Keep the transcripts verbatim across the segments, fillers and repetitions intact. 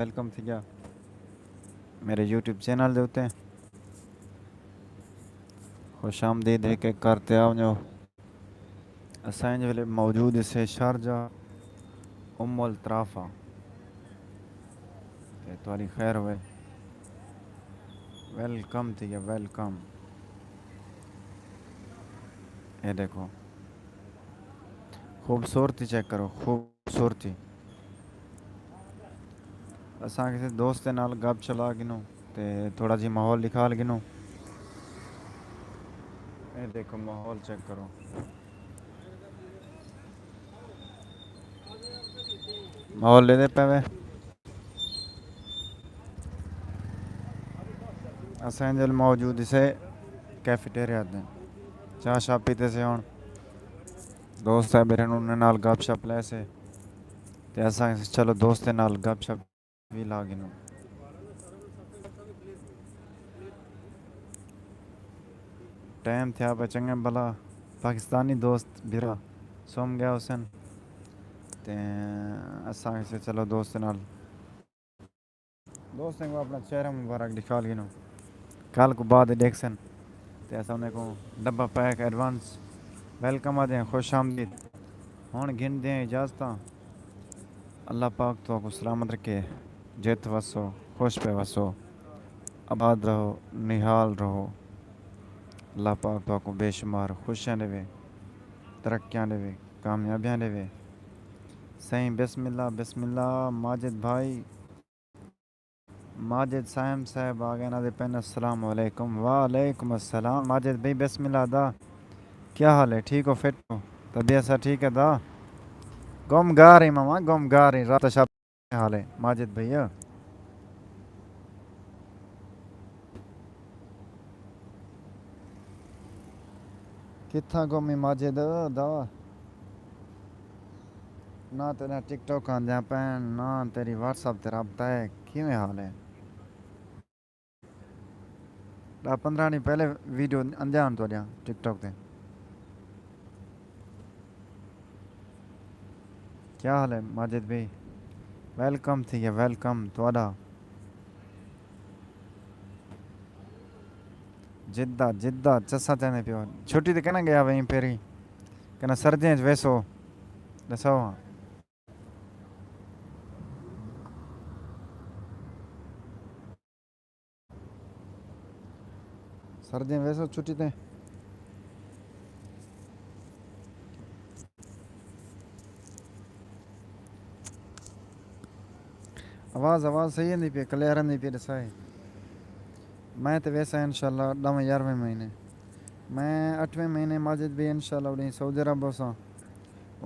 ویلکم تھی ڳیا میرے یوٹیوب چینل دے اتے۔ خوش آمدید ہے کہ کر تے آ ونڄو۔ اساں ایں ویلے موجود اسے شارجہ ام الطرافہ۔ تے تہاݙی خیر ہوئے۔ ویلکم تھی ڳیا، ویلکم۔ اے ݙیکھو، خوبصورتی چیک کرو، خوبصورتی۔ اساں کسے دوست دے نال گپ چلا گھنوں تے تھوڑا جی ماحول ݙکھال گھنوں۔ اے ݙیکھو، ماحول چیک کرو۔ ماحول ݙیہدے پئے وے۔ اساں دل موجود سے کیفیٹیریا تے، چاہ شاہ پیتے سے۔ ہݨ دوست آئے ٻیٹھن، انہاں نال گپ شپ لے سے۔ تے اساں چلو دوست دے نال گپ شپ وی لا گھنوں۔ ٹائم تھیا پئے چنڳے بھلا، پاکستانی دوست بھرا سم ڳئے ہوسن۔ تے اساں کسے چلو دوست نال، دوستیں کوں اپݨا چہرہ مبارک ݙکھال گھنوں۔ کل کوں بعد ݙیکھسن تے اساں انہیں کوں ڈبہ پیک ایڈوانس ویلکم آہدے ہیں، خوش آمدید۔ ہݨ گھندے ہیں اجازتاں۔ اللہ پاک تہاکوں سلامت رکھے، جت وسو، خوش پئے وسو، آباد رہو، نہال رہو۔ اللہ پاک تہاکوں بے شمار خوشیاں ݙیوے، ترقیاں ݙیوے، کامیابیاں ݙیوے۔ سائیں بسم اللہ، بسم اللہ، ماجد بھائی، ماجد سائم صاحب آ ڳئے، انہاں دے پن۔ السلام علیکم۔ وعلیکم السلام ماجد بھائی، بسم اللہ دا۔ کیا حال ہے؟ ٹھیک ہو؟ فٹ ہو؟ طبیعت سا ٹھیک ہے دا؟ گم گار ہی ماما، گم گار ہی۔ رات شب حال ہے ماجد بھیا؟ کتھاں گمی ماجد دا؟ نہ تیرا ٹک ٹاک آندیاں پین، نہ تیری واٹس اپ تے رابطہ ہے۔ کیویں حال ہے؟ ݙاہ پندرہ ݙینھ پہلے ویڈیو آندیاں ہن تہاݙیاں ٹک ٹاک تے۔ کیا حال ہے ماجد بھائی؟ ویلکم تھی ڳیا، ویلکم تہاݙا۔ جدہ، جدہ، چسا چاہندے پیو۔ چھٹی تے کنا ڳیا وئیں پھیری؟ کنا سردیاں اچ ویسو؟ ݙسو ہاں۔ سردیاں ویسو چھٹی تے؟ آواز، آواز صحیح آندی پئی، کلیئر آندی پئی، ݙسائے۔ میں تے ویساں انشاءاللہ ݙاہویں یارہویں مہینے۔ میں اٹھویں مہینے ماجد بھائی انشاءاللہ اݙیں سعودی عرب ہوساں۔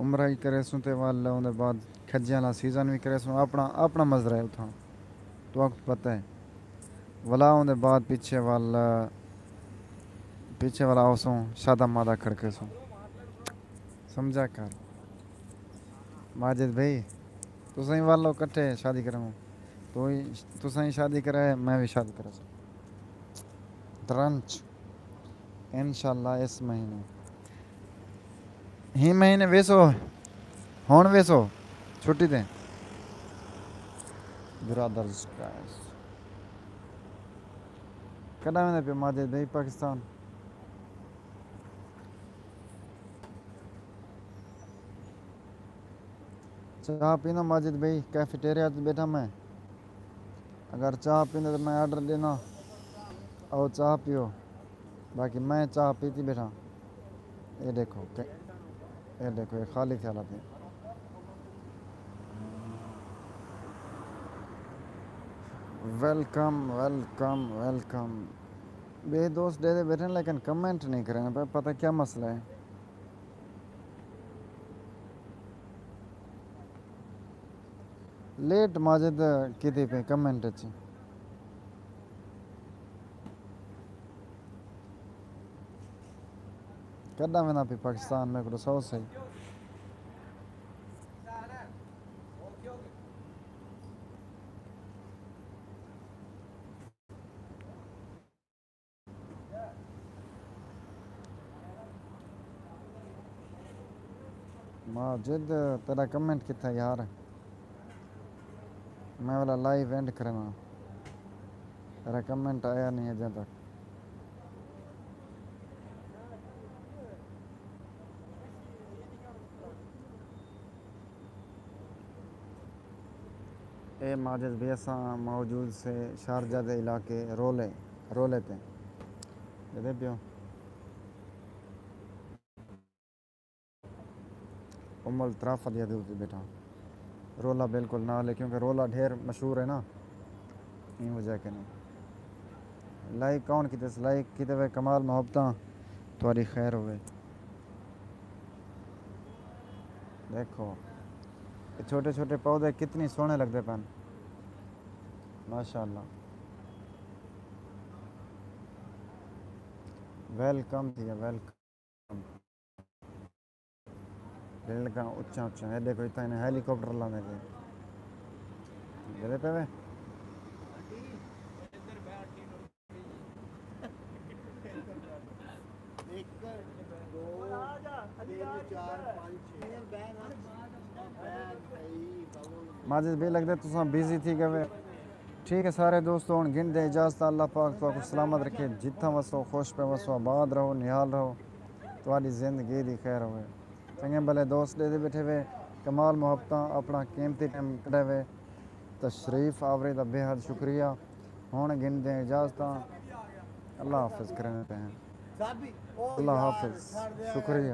عمرہ ہی کریسوں تے ول اوندے بعد کھجیاں والا سیزن وی کریسوں، اپݨا، اپݨا مزرعہ ہے اتھاں، تہاکوں پتہ ہے۔ ولا اوندے بعد پچھے ول، پچھے ولا اوسوں شادہ مادہ کھڑکیسوں۔ سمجھا کر ماجد بھائی، تساں ہی ول لو کٹھے شادی کروں، تو ہی، تساں ہی شادی کرائے، میں وی شادی کریسوں۔ ترنچ۔ انشاءاللہ اس مہینے، ہی مہینے ویسو، ہݨ ویسو چھٹی تے۔ برادرز گائز، کݙاں ویندے پئے ماجد بھائی پاکستان؟ چاہ پینا ماجد بھائی، کیفیٹیریا تے ٻیٹھا میں۔ اگر چاہ پیندے تے میں آرڈر ݙینا، او چاہ پیو۔ باقی میں چاہ پیتی ٻیٹھا۔ اے ݙیکھو، اے ݙیکھو، اے خالی تھیا لڳے۔ ویلکم، ویلکم، ویلکم۔ ٻئے دوست ݙیہدے ٻیٹھن لیکن کمنٹ نہیں کرݨ پئے، پتہ کیا مسئلہ ہے؟ لیٹ ماجد کیتی پئی کمنٹ اچ۔ کݙاں ویندا پئی پاکستان، میکوں ݙساؤ صحیح۔ ماجد، تیݙا کمنٹ کتھے یار؟ میں والا لائیو اینڈ کرنا، تیرا کمنٹ آیا نہیں اجے تک۔ اے ماجد بھی اساں موجود سے شارجہ دے علاقے رولے، رولے تے۔ جدے پیو۔ ام الطرافہ دی حدود تے بیٹھا۔ رولا بالکل نال ہے، کیونکہ رولا ڈھیر مشہور ہے نا، ایں وجہ کنے۔ لائک کون کیتے؟ لائک کیتے وے کمال محبتاں، تہاڈی خیر ہوے۔ دیکھو، اے چھوٹے چھوٹے پودے کتنی سوہنے لگدے پن، ماشاءاللہ۔ ویلکم تھی، ویلکم۔ بلڈنگاں اچا اچا، اے ݙیکھو، اتھاں انہیں ہیلی کاپٹر لاندے پئے۔ ݙیہدے پئے وے۔ ماجد بھئی، لڳدے تساں بزی تھی ڳئے وے۔ ٹھیک ہے سارے دوستو، ہݨ گھندے اجازت، اللہ پاک تہاکوں سلامت رکھے، جتھاں وسو خوش پئے وسو، آباد رہو، نہال رہو، تہاݙی زندگی دی خیر ہووے۔ چنڳے بھلے دوست ݙیہدے ٻیٹھے وے، کمال محبتاں، اپݨا قیمتی ٹائم کڈھے وے، تشریف آوری دا بے حد شکریہ۔ ہݨ گھندے اجازتاں، اللہ حافظ کریندے پئے ہیں۔ اللہ حافظ، شکریہ۔